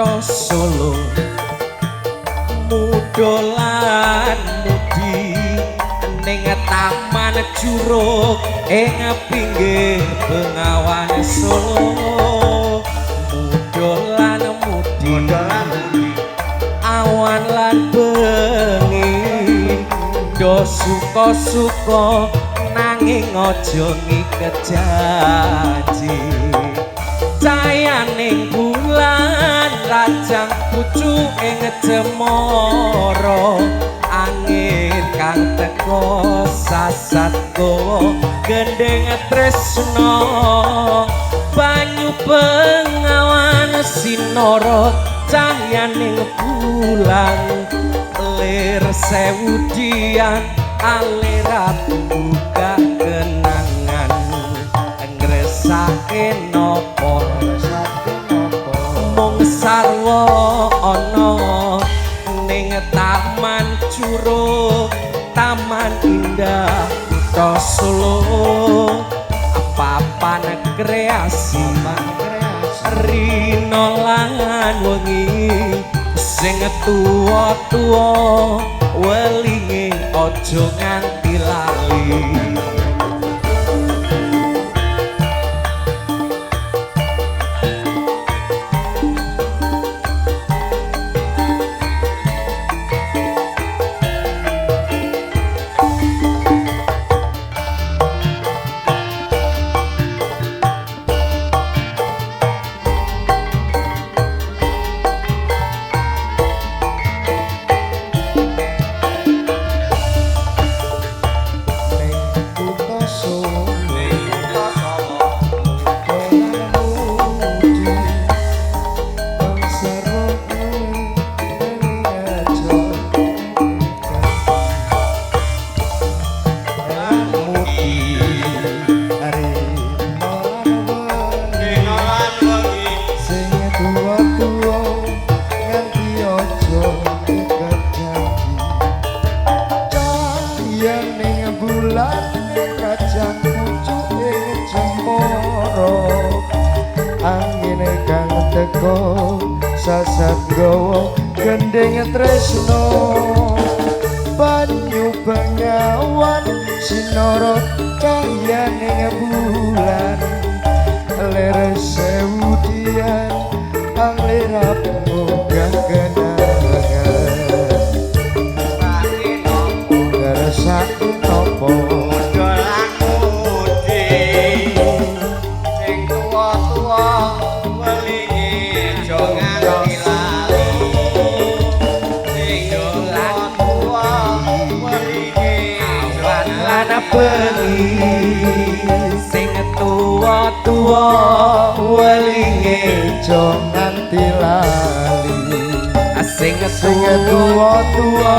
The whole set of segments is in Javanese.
kutha Solo muda lan mudi ning taman curug ing pinggir Bengawan Solo muda lan mudi awan lan bengi do suka-suka nanging aja ngiket janji cayaning bulan rajang pucuk ing cemara angin kang teko sasat gowo gendeng tresno banyu Bengawan sinara cahyaning bulan lir sewu dian alira buka kenangan ngresake napa mung sarwa ana ning taman curug taman indah kutha Solo papan kreasi rina lan wengi sing tuwa-tuwa welinge aja nganti lali. Sasat gawa gendeng tresno banyu Bengawan sinara cahyaning bulan lir sewu dian anglira munggah kenangan ngrasake napa sing tuwa-tuwa welinge aja nganti lali sing tuwa-tuwa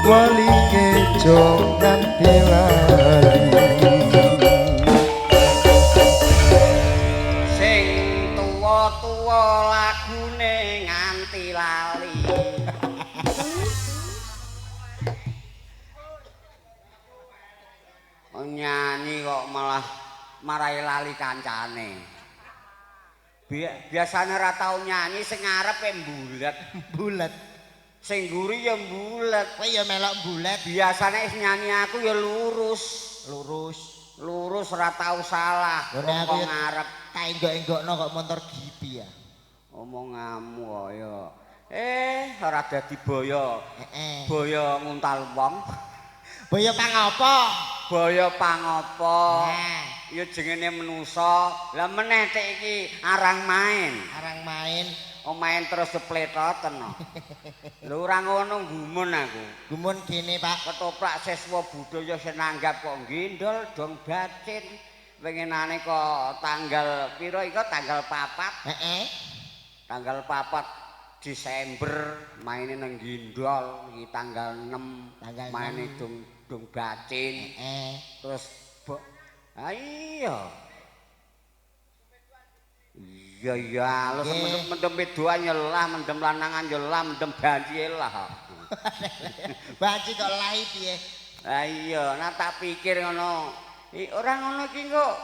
welinge aja nganti lali sing tuwa-tuwa lagune nganti lali. Nyanyi kok malah marai lali kancane. Biasane ora tau nyanyi sing ngarepe mbulet, mbulet. Sing mburi ya mbulet. Kowe ya melok mbulet. Biasane wis nyanyi aku ya lurus, lurus. Lurus ora tau salah. Kok ngarep tak enggok-enggokno kok montor gipi ya. Omonganmu kok ya. Ora dadi boyo. Boyo nguntal wong. Boyo pangapa? Boyo pangapa? Ya jengene menusa. Lah meneh tek iki arang main. Arang main. Oh main terus sepletoten. Lho ora ngono gumun aku. Gumun kene, Pak. Ketoprak siswa budaya sing nanggap kok nggindol dong bacin. Winginane kok tanggal pira iki tanggal 4. Heeh. Tanggal 4 Desember maine nang Gindol iki tanggal 6 maine dong bacin. Terus ah iya. Iya iya, lho mendem wedoan ya lah, mendem lanangan ya lah, mendem banci lah. Banci kok lahi piye? Lah iya, nah tak pikir ngono. Ora ngono iki kok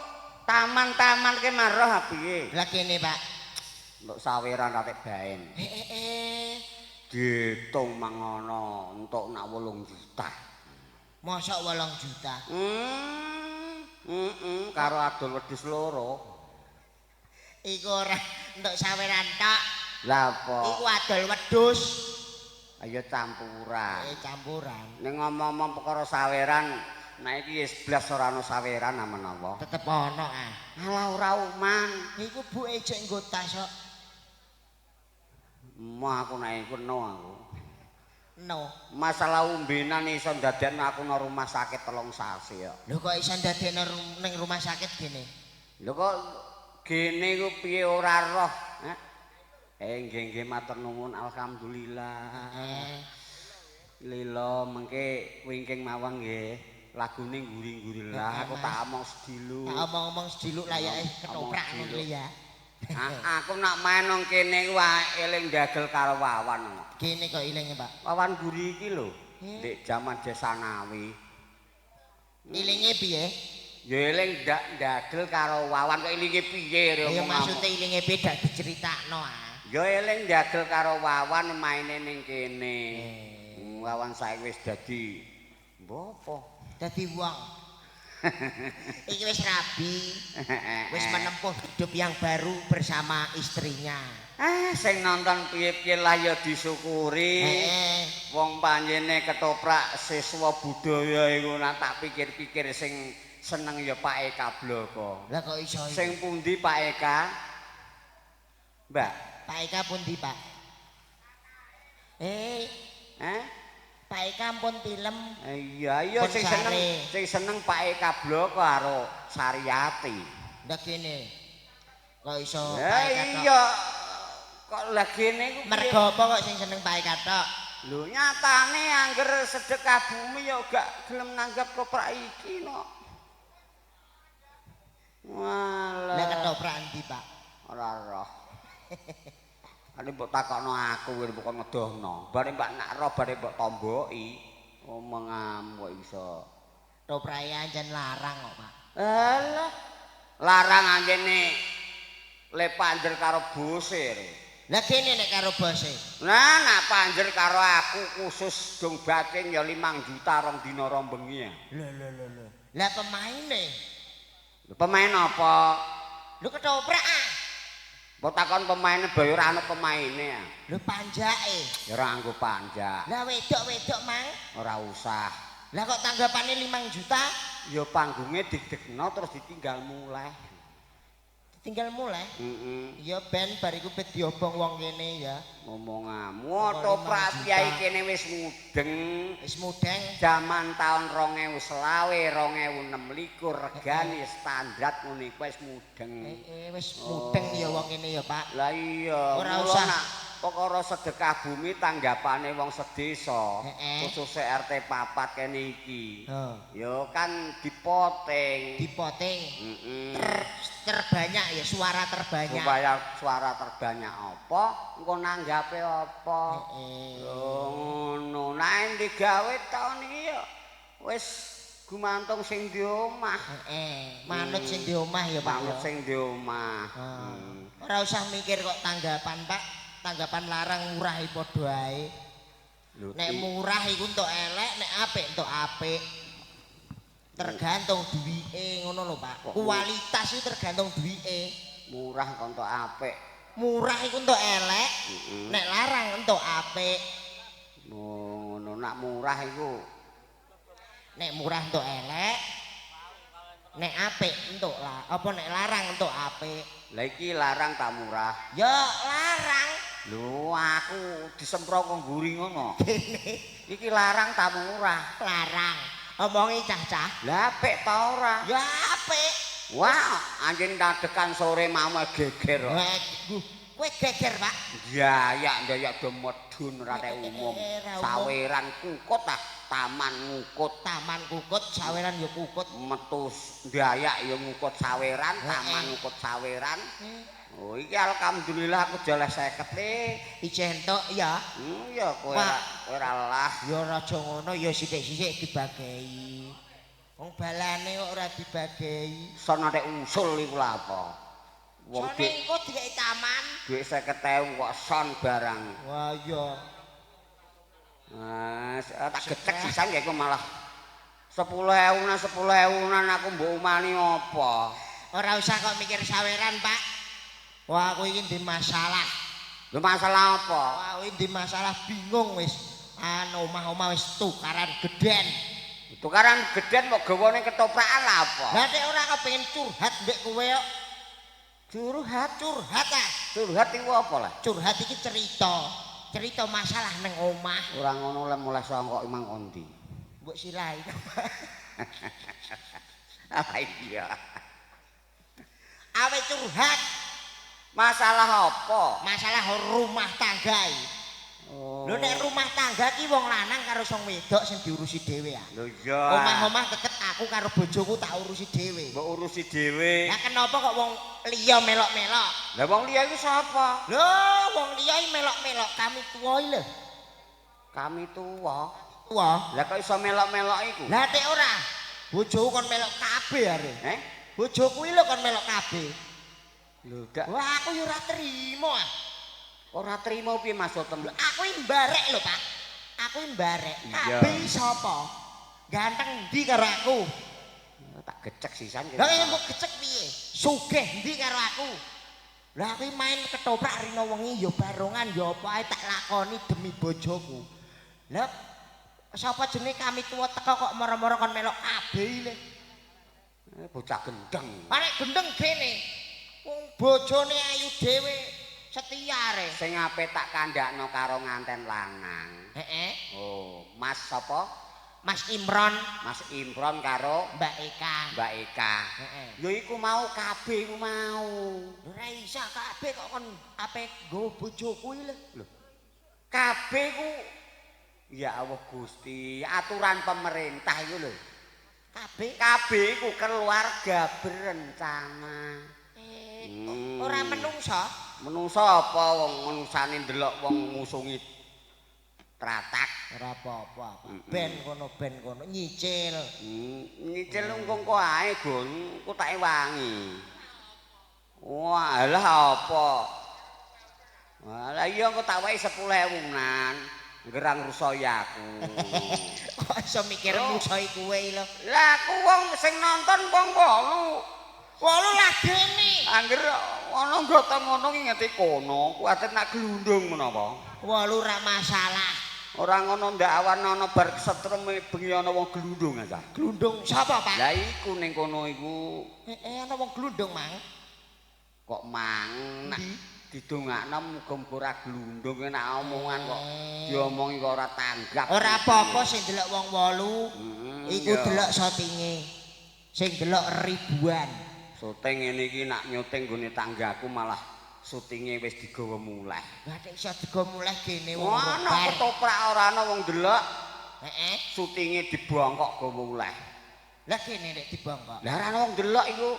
taman-taman ki maroh piye? Lah kene, Pak. Entuk saweran ratek baen. Eh. Diitung mangono entuk nak 8 juta. Mosok 8 juta. Karo adol wedhus loro. Iku ora entuk saweran tok. Lah apa? Iku adol wedhus. Ayo campuran. Campuran. Ning ngomong-ngomong perkara saweran, nek iki wis blas ora ana saweran menawa. Tetep ana ah. Alah ora uman. Iku buke jek nggo tas kok. Emoh aku nek iku no aku. No. Masalah umbenan iso ndadekno aku nang rumah sakit 3 sasi kok. Lho kok iso ndadekno ning rumah sakit gene? Lho kok gene ku piye ora roh? Heh. Nggih nggih matur nuwun alhamdulillah. Lila mengke wingking mawon nggih. Lagune nguri-nguri lah aku tak omong sediluk. Tak omong-omong sediluk layake ketoprak ngono ya. Aku nak main nang kene ku eling dagel karo Wawan. Kene kok elinge, Pak. Wawan guri iki lho. Ndek jaman Desanawi. Elinge piye? Ya eling ndak dagel karo Wawan kok elinge piye Ya maksude elinge piye dak diceritakno ah. Ya eling dagel karo Wawan maine ning kene. Wawan saiki wis dadi mbapa? Dadi wong. Iki wis rabi. Wis menempuh hidup yang baru bersama istrinya. Sing nonton piye-piye lah ya disyukuri. Wong panjene ketoprak siswa budaya iku nek tak pikir-pikir sing seneng ya Pak Eka Bloko. Lah kok iso? Sing pundi Pak Eka? Mbak, Pak Eka pundi, Pak? Eh? Pak Eka pun tilem. Iya, iya sing seneng, sing seneng Pak Eka Bloko karo Saryati. Lah kene. Kok iso Pak Eka tok? Iya. Kok lah kene iku mergo apa kok sing seneng Pak Eka tok? Lho nyatane angger sedekah bumi ya gak gelem nanggap ketoprak iki no. Walah. Lah ketoprak endi, Pak? Ora roh. Ane mbok takokno aku kowe mbok ngedohno. Bare mbak nak roh bare mbok tomboki. Omongam kok iso. Toprake anjen larang kok, Pak. Alah. Larang anjene le panjer karo bose. Lah kene nek karo bose. Nah, nak panjer karo aku khusus dong bacing ya 5 juta rong dina rong bengi. Lho lho lho lho. Lah pemaine. Lho pemain apa? Lho ketoprak ah. Mbok takon pemaine bae ora ana pemaine. Lho panjake. Ya ora anggo panjak. Lah wedok-wedok mang ora usah. Lah kok tanggapane 5 juta? Ya panggunge didegno terus ditinggal muleh. Ditinggal muleh? Heeh. Ya ben bariku bet diobong wong kene ya. Ngomongamu ketoprak piyai kene wis mudeng. Wis mudeng jaman taun 2020 2026 regane standar ngono iku wis mudeng. Wis mudeng ya wong kene ya, Pak. Lah iya, ora usah perkara sedekah bumi tanggapane wong sedesa, khususe RT 4 kene iki. Ya kan dipoting. Dipoting. Terbanyak ya, suara terbanyak. Supaya suara terbanyak apa, engko nanggape apa. Lho ngono. Nek digawe taun iki ya wis gumantung sing di omah. Manut sing di omah ya, Pak. Manut sing di omah. Ora usah mikir kok tanggapan, Pak. Tanggapan larang murah iki padha ae. Nek murah iku entuk elek, nek apik entuk apik. Tergantung duwike ngono lho, Pak. Kualitas itu tergantung duwike. Murah kok entuk apik. Murah iku entuk elek, nek larang entuk apik. Ngono, nek murah iku nek murah entuk elek, nek apik entuk lah. Apa nek larang entuk apik? Lah iki larang ta murah? Ya larang. Lho aku disemprot kok mburi ngono. Iki larang ta murah? Larang. Omongi cah-cah. Lah apik ta ora? Ya apik. Wah, anjen tadekan sore mau geger kok. Kowe geger, Pak? Ndayak-ndayak do medun ora tek umum. Saweran kukut ah, taman ngukut. Taman kukut, saweran ya kukut. Metu ndayak ya ngukut saweran, taman ngukut saweran. Oh iki alhamdulillah aku joleh 50 e. Ijeh entuk ya. Ya kowe ora lah. Ya ora aja ngono ya sithik-sithik dibagei. Wong balane kok ora dibagei. Sono nek usul iku lha apa? Wong dik engko dikeki taman. Duit 50.000 kok son barang. Wah iya. Mas, tak gecek sisan iku malah 10.000 nang 10.000 nang aku mbok umani apa? Ora usah kok mikir saweran, Pak. Wah, aku iki di masalah. Lho masalah apa? Wah, aku iki di masalah bingung wis. Anu omah-omah wis tukaran geden. Tukaran geden kok gawane ketoprakan lha apa? Lah nek ora kepengin curhat mbek kowe kok. Curhat, curhat ah. Curhat iku apa lah? Curhat iki cerita. Cerita masalah nang omah. Ora ngono le mulai sangka imang kondi. Mbok silahi. Ah iya. Awe curhat. Masalah apa? Masalah rumah tangga iki. Oh. Lho nek rumah tangga ki wong lanang karo sing wedok sing diurusi dhewe ah. Lho iya. Omah-omah keket aku karo bojoku tak urusi dhewe. Mbok urusi dhewe. Lah kenapa kok wong liya melok-melok? Lah wong liya iku sapa? Lho wong liya iki melok-melok kami tuwa iki lho. Kami tuwa. Tuwa. Lah kok iso melok-melok iku? Lah tek ora. Bojoku kon melok kabeh are. Eh? Bojoku iki lho kon melok kabeh. Lho gak. Wah aku yo ora trimo ah. Ora trimo piye maksudmu? Aku iki mbarek lho, Pak. Aku iki mbarek. Kabeh sapa? Ganteng ndi karo aku? Tak gecek sisan. Lah kok mbok gecek piye? Sugih ndi karo aku? Lah aku main ketoprak rina wengi ya barongan ya apa ae tak lakoni demi bojoku. Lah sapa jenenge kami tuwa teko kok moro-moro kon melok kabeh lho. Bocah gendeng. Arek gendeng kene. Wong bojone ayu dhewe. Setia are. Sing ape tak kandhakno karo nganten lanang. Heeh. Oh, Mas sapa? Mas Imron. Mas Imron karo Mbak Eka. Mbak Eka. Heeh. Ya iku mau kabeh iku mau. Ora iso kabeh kok kon ape nggo bojoku iki lho. Lho. Kabeh iku ya Allah Gusti, aturan pemerintah iku lho. Kabeh kabeh iku keluarga berencana. Ora menungso. Menungso apa wong menungsane ndelok wong ngusungi tratak. Ora apa-apa, Pak. Ben kono nyicil. Nyicil engko ae, Gun. Engko tak ewangi. Wah, lah apa? Lah iya engko tak wehi 10.000 nan. Gerang rusaya aku. Kok iso mikir musoi kowe lho. Lah aku wong sing nonton wong 8. 8 lah gene. Angger ana nggota ngono ngingeti kono, kuwatir nak glundung menapa. 8 ora masalah. Ora ngono ndak awan ana bar kesetrem bengi ana wong glundung aja. Glundung sapa, Pak? Lah iku ning kono iku. Heeh, ana wong glundung, Mang. Kok mang nak didongakno muga-muga ora glundung nek omongan kok diomongi kok ora tanggap. Ora apa-apa sing delok wong 8. Iku delok syutinge. Sing delok ribuan. Syuting ngene iki nak nyuting nggone tanggaku malah syutinge wis digawa muleh. Lah nek iso digawa muleh kene wong ana ketoprak ora ana wong delok. Heeh. Syutinge dibongkok gawa muleh. Lah kene nek dibongkok. Lah ora ana wong delok iku.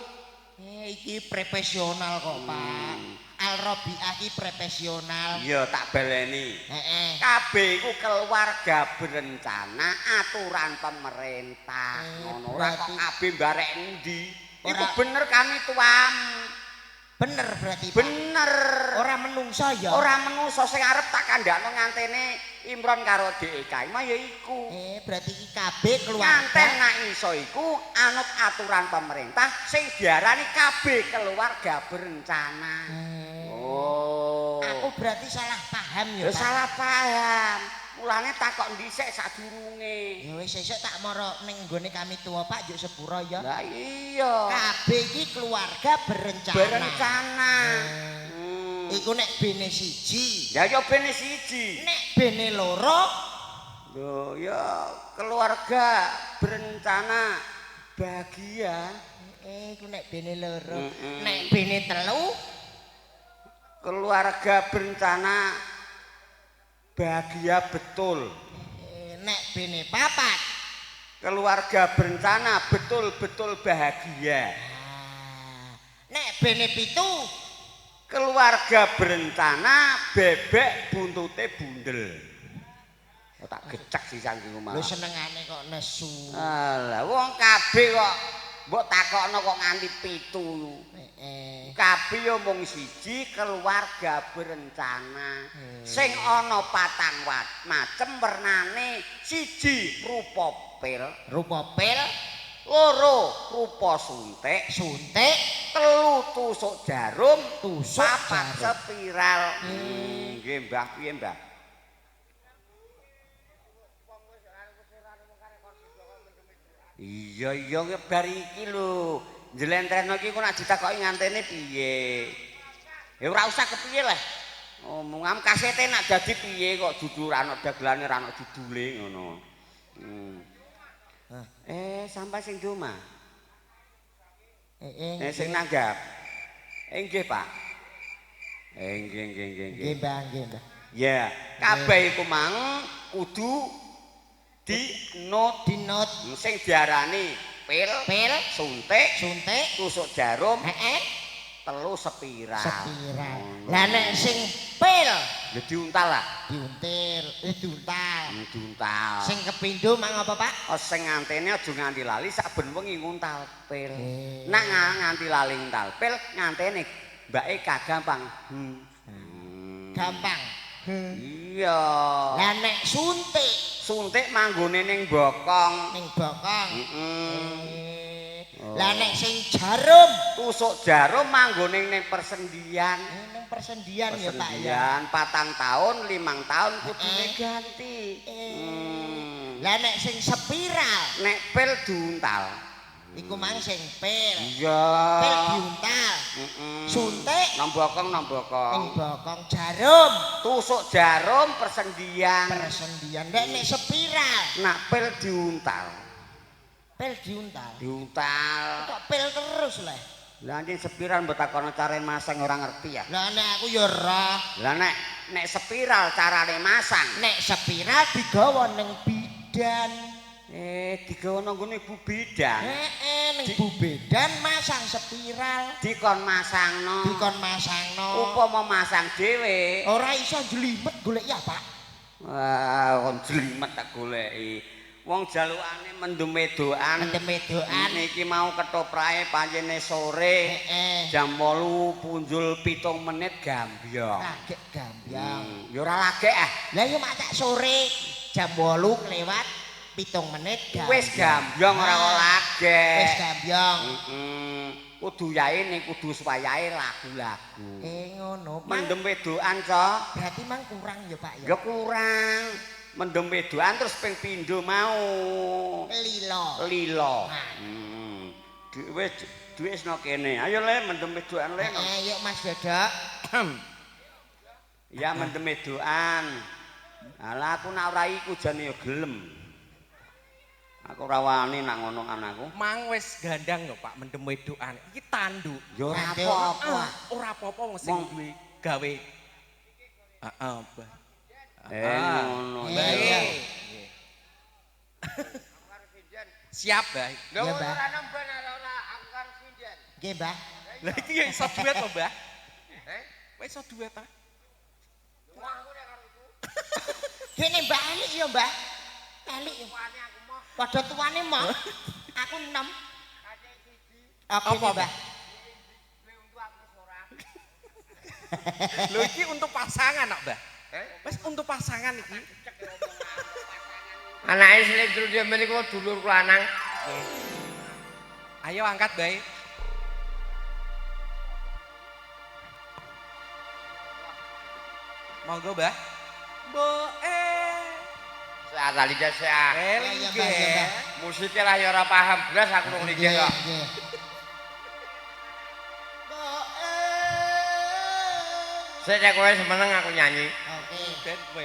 Iki profesional kok, Pak. Al Robiah iki profesional. Iya, tak baleni. Heeh. Kabeh iku keluarga berencana, aturan pemerintah. Ngono ora kok kabeh mbarek endi. Iku bener kami tuam. Bener berarti Pak. Bener. Ora menungso ya. Ora menungso sing arep tak kandhakno ngantene Imron karo DK. Mah ya iku. Berarti iki kabeh keluarga. Nganten nak iso iku anut aturan pemerintah sing diarani kabeh keluarga berencana. Oh. Aku berarti salah paham ya, Pak. Salah paham. Mulane takok dhisik sadurunge. Ya wis sesuk tak mara ning nggone kami tuwa Pak njuk sepuro ya. Lah iya. Kabeh iki keluarga berencana. Berencana. Iku nek bene siji. Ya ya bene siji. Nek bene loro, lho ya keluarga berencana bahagia. Iku nek bene loro. Nek bene telu, keluarga berencana bahagia betul. Nek bene papat, keluarga berencana betul-betul bahagia. Nek bene pitu, keluarga berencana bebek buntute bundel. Oh, tak gecek sisan iki malah. Lho senengane kok nesu. Alah wong kabeh kok mbok takokno kok nganti pitu. Heeh. Kabeh ya mung siji keluarga berencana. Sing ana patang macem wernane, siji rupa pil, Rupa pil, loro rupa suntik, suntik, telu tusuk jarum, tusuk papat jarum. Spiral. Nggih Mbah, piye Mbah? Iya iya bar iki lho. Njlentrehno iki ku nek ditakoki ngantene piye? Ya ora usah kepiye lah. Omongam kasete nek dadi piye kok judul ra ono dagelane ra ono judule ngono. Sampai sing di omah. Sing nanggap. Nggih, Pak. Nggih nggih nggih nggih. Mbah, nggih, Mbah. Ya, kabeh iku mang kudu di-note, Di-note sing diarani pil, pil, suntik, suntik, tusuk jarum, heeh, telu spiral. Spiral. Lah nek sing pil ya diuntal lah. Diuntil, diuntal. Diuntal. Sing kepindho mang apa, Pak? Oh, sing ngantene aja nganti lali saben wengi nguntal pil. Nek nganti lali nguntal pil, ngantene mbake kagampang. Gampang. Iya. Lah nek suntik, suntik manggone ning bokong. Ning bokong. Heeh. Lah nek sing jarum, tusuk jarum manggone ning persendian. Ning persendian ya, Pak ya. Persendian 4 tahun, 5 tahun kudune ganti. Lah nek sing spiral, nek pil diuntal. Iku mang sing pil. Iya. Pil diuntal. Suntik nang bokong, nang bokong. Ning bokong jarum, tusuk jarum persendian. Persendian. Nek nek spiral, nek pil diuntal. Pil diuntal. Diuntal. Kok pil terus leh? Lah anjing spiral mbok takono carane masang ora ngerti ya. Lah nek aku ya ora. Lah nek nek spiral carane masang. Nek spiral digawa ning bidan. Digawa nang nggone Bu Bidan. Heeh, ning Bu Bidan masang spiral. Dikon masangno. Dikon masangno. Upama masang dhewe ora iso jlimet golek ya, Pak. Wah, kon jlimet tak goleki. Wong jalukane mendem wedokan. Mendem wedokan. Niki mau ketoprake pancene sore. Jam 8:07 gambyong. Lagek gambyong. Ya ora lagek ah. Lah ya mak sore jam 8 lewat 7 menit gambyong. Wis gambyong ora kok lagek. Wis gambyong. Kudu yaene kudu sewayahe lagu-lagu. Ngono. Mendem wedokan, Cok. Berarti mang kurang ya, Pak ya? Ya kurang. Mendem wedokan terus ping pindho mau. Lilo. Lilo. Duwe duwe wis no kene. Ayo le mendem wedokan le. Ayo Mas Dodok. Ya mendem wedokan. Alah aku nak ora iku jane ya gelem. Aku ora wani nak ngono kan aku. Mang wis gandang lho Pak mendem wedokan. Iki tanduk. Ya ora apa-apa. Ora apa-apa wong sing duwe gawe. Heeh, Mbah. Ngono. Baik. Siap, Mbah. Ya, Mbah. Nggih, Mbah. Lah iki ya iso duet to, Mbah? Heh? Wis iso duet ta? Kene Mbah Elik ya, Mbah. Elik ya. Padha tuane mah. Aku 6. Apa, Mbah? Lho iki untuk pasangan kok, Mbah. Wis untuk pasangan iki. Anake slendro dhewe niku dulur lanang. Ayo angkat, Mbah. Monggo, Mbah. Mbok Sehat lagi sehat. Nggih. Musike lah ya ora paham blas aku rung niki kok. Sik nek kowe seneng aku nyanyi. Oke. Ben kowe.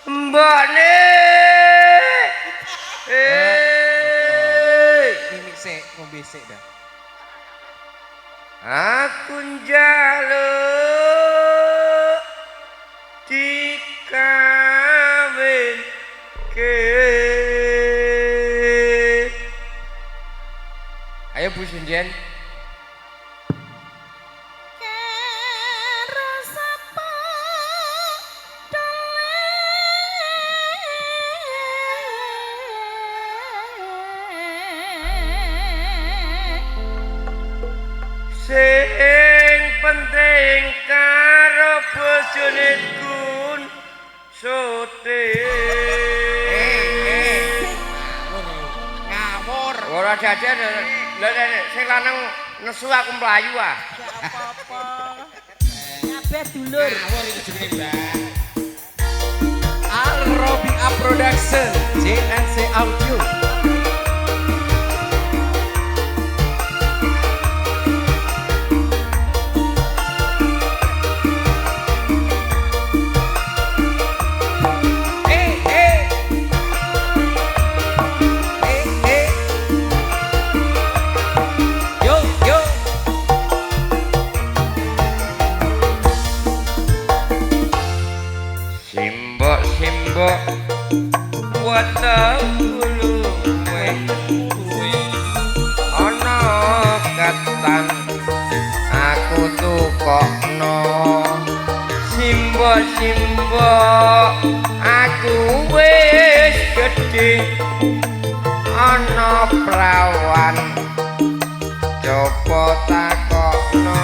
Mbokne. Mimik sik, ngombe sik dah. Aku njaluk dikawinke. Ayo Bu Sinjen. Ora dadi lha sing lanang nesu aku mlayu ah. Gak apa-apa. Kabeh dulur. Ngawur iki jenenge, Mbak. Al Robiah Production, JNC Audio. Eh, eh. Eh, eh. Yo, yo. Simbok simbok weteng guluwe kuwi ana ketan aku tukokno. Simbok simbok aku wis gedhe ana prawan coba takokno.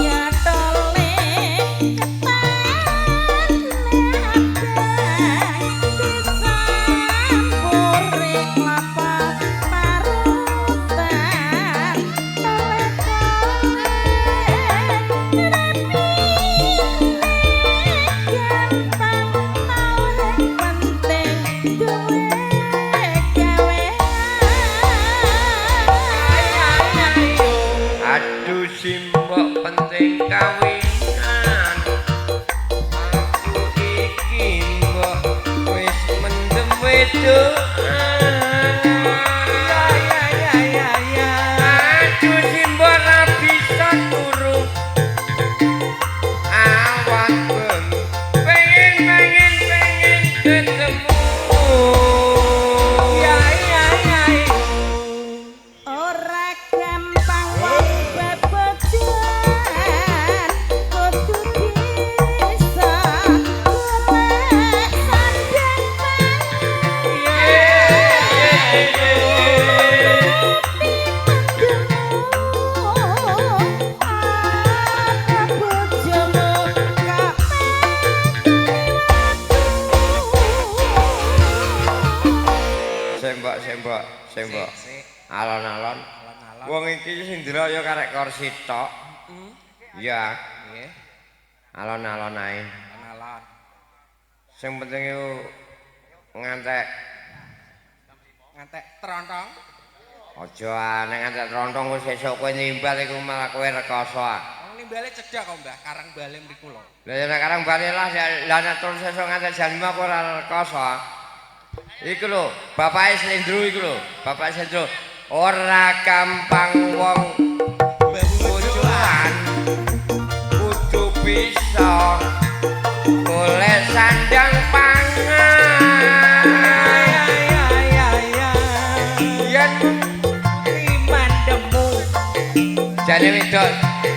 Ya tole ketan abang dicampuri klapa parutan tole-tole rapine gampang tole penting duwe gawean. Aduh simbok penting kawinan aku iki mbok wis mendem wedokan. Ya, ya, ya, ya, ya. Aduh simbok ra bisa turu awan bengi pengen pengen pengen ketemu. Ya, ya, ya, ya. Ora gampang wong bebojoan kudu bisa golek sandang pangan. Apa bojomu kok Sembok sembok sembok Sik, alon-alon. alon-alon. Wong iki sing ndelok ya karek kursi tok. Iya, Nggih, alon-alon ae. alon-alon. Sing penting iku ngantek Ngantek trontong. aja nek ngantek trontong wis sesuk kowe nimbal iku malah kowe rekoso ah. Wong nimbale cedhak kok, Mbah, Karang Bale mriku lho. Lah ya nek Karang Bale lah lah nek terus sesuk ngantek jam 5 aku ora rekoso ah. Iku lho, bapake Slendro iku lho, bapake Slendro ora gampang wong bojoan kudu bisa golek sandang pangan. Ya, ya, ya, ya. Yen Rimandemu. jane wedok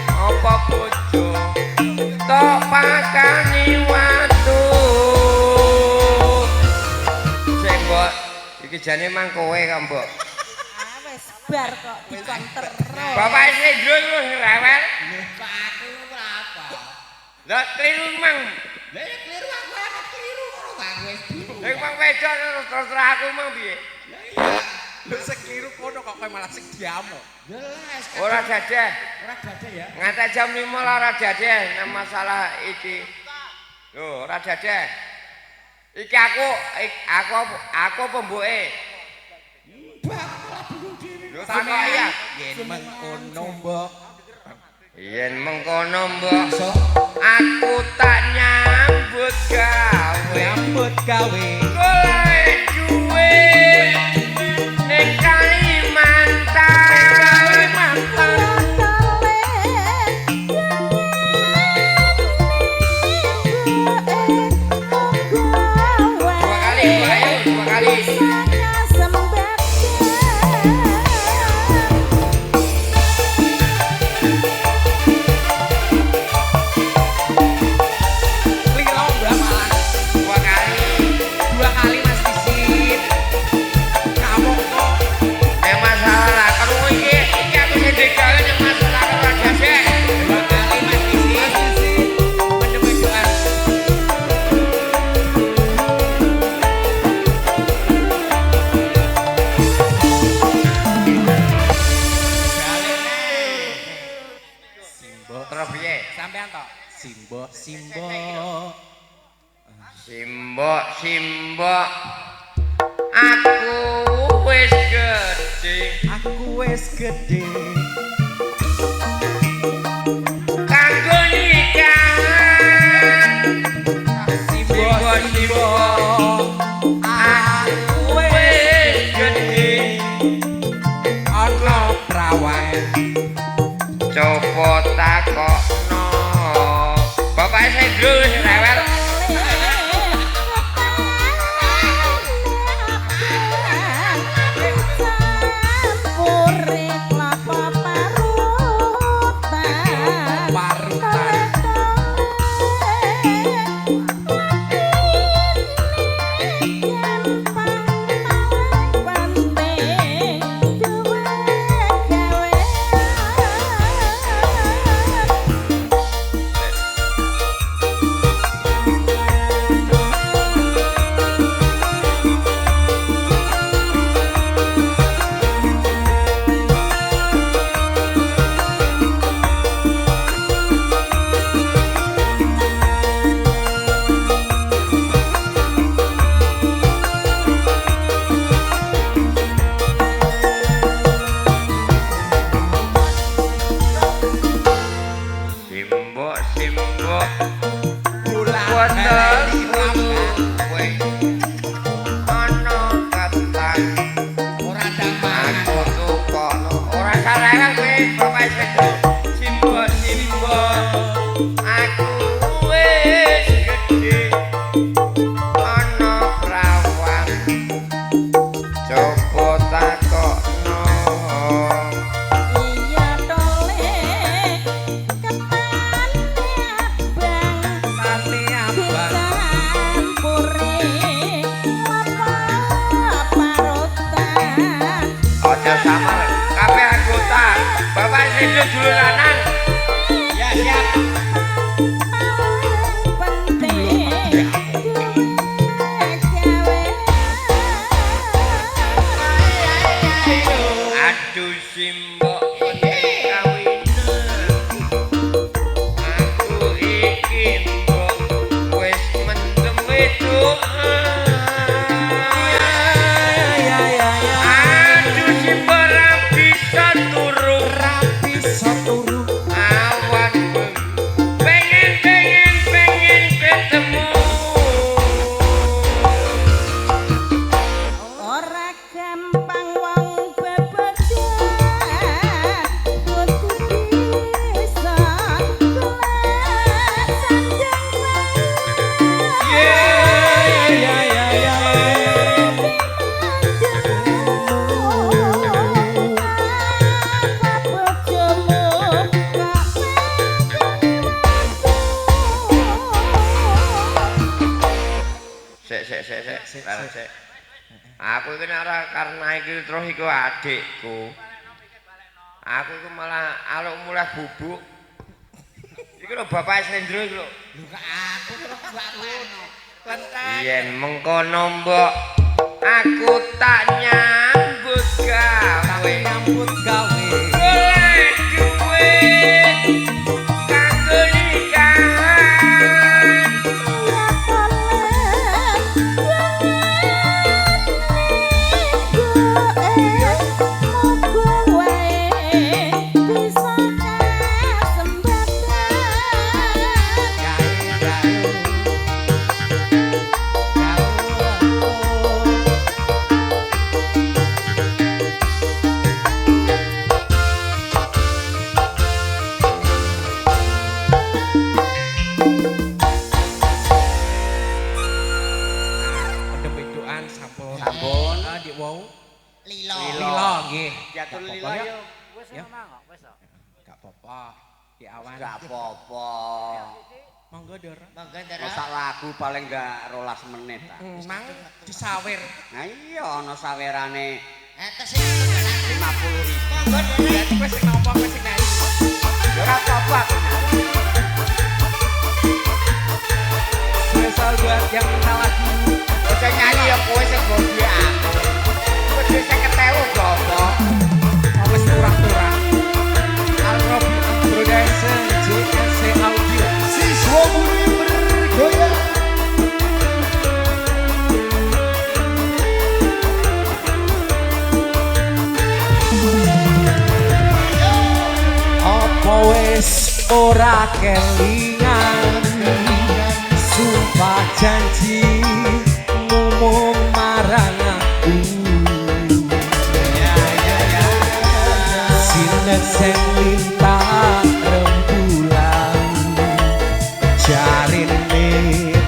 apa bojo tok pakani watu. Sing mbok iki jane mang kowe kok mbok. Ah wis bar kok dikon terus. Bapak Slendro iku sing rewel. Kok aku ora apa? Lah kliru mang. Lah ya kliru aku aku kliru ngono ta aku wis bingung. Nek mang wedok terus terus aku mang piye? Lho sing kliru kono kok kowe malah sing diamuk. Jelas. Ora dadeh. Ora dadeh ya. Ngantek jam 5 lah ora dadeh nek masalah iki. Lho, ora dadeh. Iki aku aku aku apa mboke? Mbak malah bingung dhewe. Lho takoki ya. Yen mengkono, Mbok. Yen mengkono mbok aku tak nyambut gawe. Nyambut gawe. Golek duwe ning Kalimantan. Kalimantan. Dua kali, ayo dua kali. Liro, Mbah, malah. Dua kali. Dua Simbok. Terus piye? Sampean tok. Simbok, simbok. Simbok, simbok. Aku wis gedhe. Aku wis gedhe. Kanggo nikahan. Simbok, simbok. Aku wis gedhe. Ana prawan. Coba takokno. Bapake Sendro wis rewel. Campure klapa parutan. Parutan. Simbok, simbok. Bola Wonten baleni kudu kowe ana ketan. Ora ndang Aku tukokno. Ora sarangan kowe bapake Sendro. Simbok, simbok. Aku wis gedhe. Ana prawan. Coba takokno. Iya tole ketane abang Tane abang. dicampure klapa parutan. Aja samar kabeh anggota. Bapak Sendro juru lanang. Ya siap. Penting duwe gawean. Aduh simbok penting kawinan. Aku iki mbok wis mendem wedokan. Ya ya ya. Aduh simbok ra bisa turu. Ra bisa turu. Awan bengi pengen pengen pengen ketemu. Ora gampang wong bebocah kudu bisa golek sandang Ya ya ya ya. Sik sik sik sik Sik, bareng sik. sik. Aku iki nek ora karena iki terus iku adikku. Aku iku malah aluk mulih bubuk. Iku lho bapak Sendro iku lho. Lho kok aku terus ngono. Klenteng. Yen mengkono mbok aku tak nyambut Tak gawe. nyambut gawe. Golek duit kanggo nikahan. Mendem wedokan sampun. Sampun. Ah, Dik wau. Lilo. Lilo nggih. Diatur Gak lilo apa-apa, ya. yo. Ya. Gak apa-apa. Di awan. Gak apa-apa. Monggo Dora. Monggo Ndara. Masak lagu paling gak 12 menit ta. Mang disawer. Nah iya ana sawerane Eh tesih lagu. 50.000. Monggo Ndara. Berarti kowe sing nampa kowe sing nyanyi. Ya ora apa-apa aku nyanyi. Spesial buat yang minta lagu. Ojo nyanyi ya kowe sing gowo aku. Kowe duwe 50.000 gopo. Wis turah-turah. Al Robi Production. Wis ora kelingan sumpah janji ngomong marang aku. Sineksen lintang rembulan jarine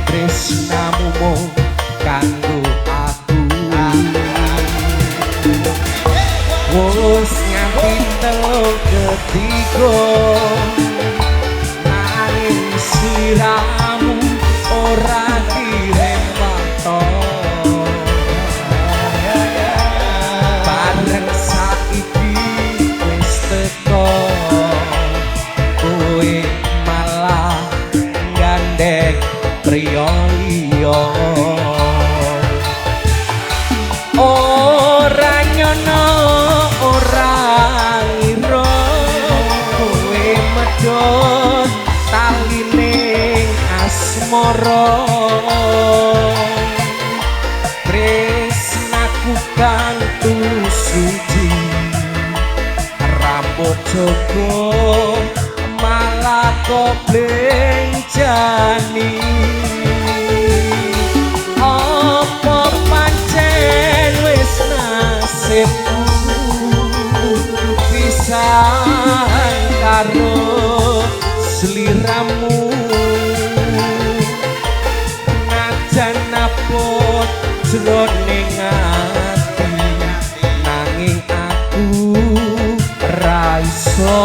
tresnamu mung kanggo aku. Wis nganti telung ketiga nanging sliramu ora kirim waktu. Bareng saiki wis teko kowe malah gandeng priya liya. Ora nyono ora ngira kowe medhot taline asmara. Tresnaku kang tulus suci rambut jaga malah koblenjani. Apa pancen wis nasibku pisan karo sliramu. Najan abot jroning ati nanging aku ra iso.